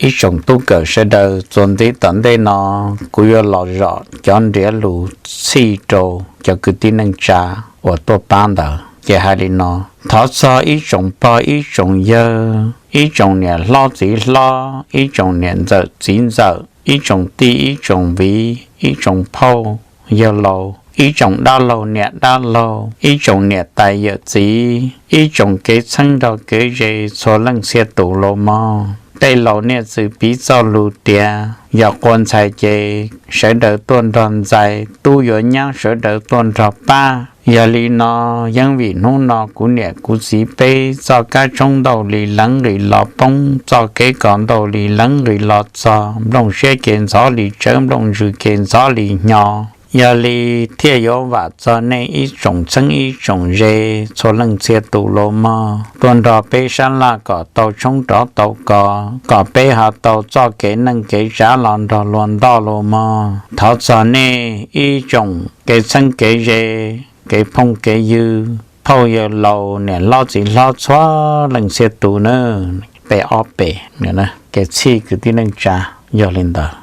Ib tsoom tub kawm sawv daws, txuas ntxiv tom ntej no kuv yuav los zom cov nriav lus txhij rau cov kwv tij neej tsa uas tuaj pab ntawd ces hais li no: Thov txog ib tsoom pog ib tsoom yawg, ib tsoom niam hlob txiv hlob, ib tsoom niam ntxawm txiv ntxawm, ib tsoom tij ib tsoom viv, ib tsoom phauj yawg laus, ib tsoom dab laug niam dab laug, ib tsoom niam tais yawm txiv, ib tsoom kev txheeb nrog kev ze txhua leej txhia tus los mog. Tej laus niaj txwm piv txoj lus tias yog quas ntxhais ces sawv daws tuaj nrog ntxais, tub yuav nyab sawv daws tuaj nrog pab. Yog li no, yeeb vim hnub no kuv niam kuv txiv peb txoj kab tshoob ntau li leev nqis los poob, txoj kev kos ntau li leev nqis los txog, nplooj siab ces ntxhov li tsawv, nplooj ntsws ces ntxhov li hnyo. Yog li thiaj yuav vam txog nej ib tsoom txheeb ib tsoom ze txhua leej txhia tus los mog, tuaj nrog peb sab laj kom tau tshoob rov tau kos, kom peb ho tau txoj kev neej kev tsav los nrog luag ntoj los mog. Thov txog nej ib tsoom kev txheeb kev ze, kev phooj kev ywg, phauj yawg laus niam hlob txiv hlob txhua leej txhia tus na. Peb ob pem kev txhij kwv tij neej tsa yog li ntawd.